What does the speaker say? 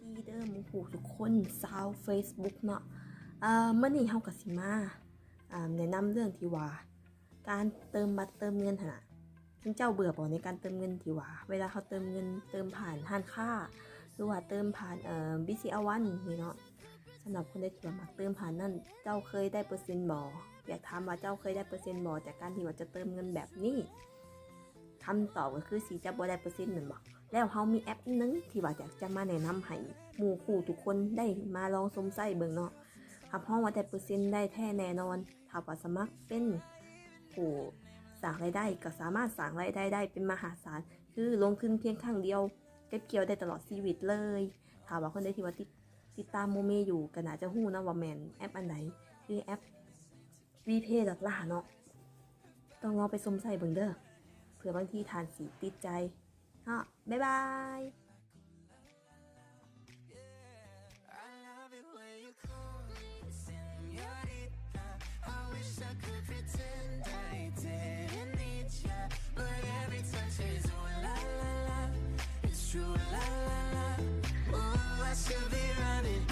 ດີເດີໝູ່ຄູ່ທຸກຄົນຊາວເຟສບຸກເນາະ. ເອີ ມື້ນີ້ເຮົາກໍຊິມາ ເອີ ແນະນຳເລື່ອງທີ່ວ່າ ການເຕີມບັດເຕີມເງິນຫັ້ນນະ. ເຈົ້າເບື່ອບໍ່ໃນການເຕີມເງິນທີ່ວ່າ ເວລາເຮົາເຕີມເງິນ ເຕີມຜ່ານຮ້ານຄ້າ ຫຼືວ່າເຕີມຜ່ານ ເອີ ບີຊີແອລວັນນີ້ເນາະ? ສຳລັບຄົນໃດທີ່ວ່າມັກເຕີມຜ່ານນັ້ນ ເຈົ້າເຄີຍໄດ້ເປີເຊັນບໍ່? ຢາກຖາມວ່າເຈົ້າເຄີຍໄດ້ເປີເຊັນບໍ່ ຈາກການທີ່ວ່າຈະເຕີມເງິນແບບນີ້? ຄຳຕອບກໍຄືຊິຈະບໍ່ໄດ້ເປີເຊັນແມ່ນບໍ່? ແລ້ວເຮົາມີແອັບໜຶ່ງທີ່ວ່າຢາກຈະມາແນະນຳໃຫ້ໝູ່ຄູ່ທຸກຄົນໄດ້ມາລອງຊົມໃຊ້ເບິ່ງເນາະ. ຮັບຮອງວ່າໄດ້ເປີເຊັນໄດ້ແທ້ແນ່ນອນ. ຖ້າວ່າສະໝັກເປັນຜູ້ສ້າງລາຍໄດ້ ກໍສາມາດສ້າງລາຍໄດ້ໄດ້ເປັນມະຫາສານ ຄືລົງທຶນພຽງຄັ້ງດຽວ ເກັບກ່ຽວໄດ້ຕະຫຼອດຊີວິດເລີຍ. ຖ້າວ່າຄົນໃດທີ່ວ່າຕິດ ຕິດຕາມໂມເມຢູ່ ກໍໜ້າຈະຮູ້ເນາະວ່າແມ່ນແອັບອັນໃດ ຄືແອັບວີເພດອລລາເນາະ. ຕ້ອງລອງໄປຊົມໃຊ້ເບິ່ງເດີ ເພື່ອບາງທີທ່ານຊິຕິດໃຈເນາະ. ບາຍບາຍ. I love it when you call me señorita. I wish I could pretend I didn't need ya, but every touch is ooh la la la. It's true, ooh la la la. Ooh, I should be running.